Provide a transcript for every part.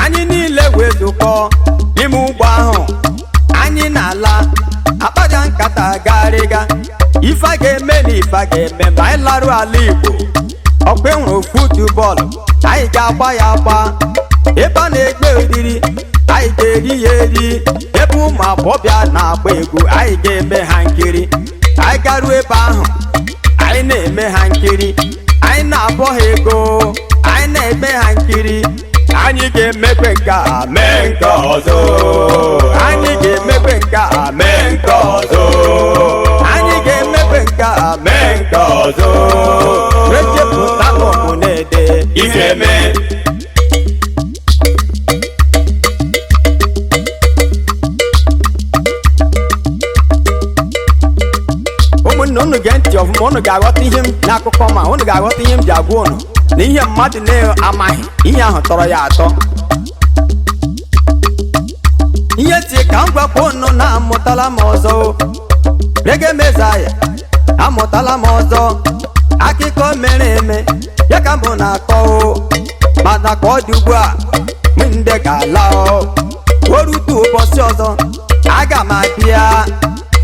Anyị niile wee zukọ n'ime ụgbọ ahụ. Anyị na-ala akpaja nkata garịga ife a ga-eme na ife a ga-eme ma anyị larụ ala Igbo. Ọkwa enwere football, anyị ga-agba ya agba. Ebe a na-egbe oriri, anyị ga-eri ya eri. Ebe ụmụ agbọbịa na-agba egwu, anyị ga-eme ha nkiri. Anyị garuo ebe ahụ, anyị na-eme ha nkiri, anyị na-abọ ha ego, anyị na-eme ha nkiri. Anyị ga-emekwe nke a, mee nke ọzọ. Anyị ga-emekwe nke a, mee nke ọzọ. Anyị ga-emekwe nke a, mee nke ọzọ. Echepụta ụmụ na-ede Ife mee. Ụmụnne, unu gee ntị ọfụma, unu ga-aghọta ihe m n'akụkọ, ma unu ga-aghọta ihe m ji agwa unu na ihe mmadụ na-amaghị, ihe ahụ tọrọ ya atọ. Ihe tie ka m gwakwa unu na amụtala m ọzọ. Reggae Messiah, amụtala m ọzọ. Akụkọ mere eme ya ka mbụ na-akọ o. Mana ka ọ dị ugbu a, m nde ga-ala o. O rute ụbọchị ọzọ, aga m abịa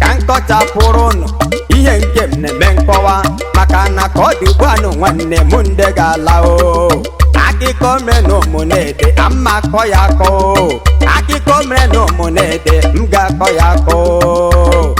ka m kọchapụrụ unu ihe nke m na-eme nkọwa, maka na ka ọ dị ugbu a nụ, nwanne m, nde ga-ala o. Akụkọ mere na ụmụ na-ede amma akọ ya akọ o. Akụkọ mere na ụmụ na-ede, m ga-akọ ya akọ o.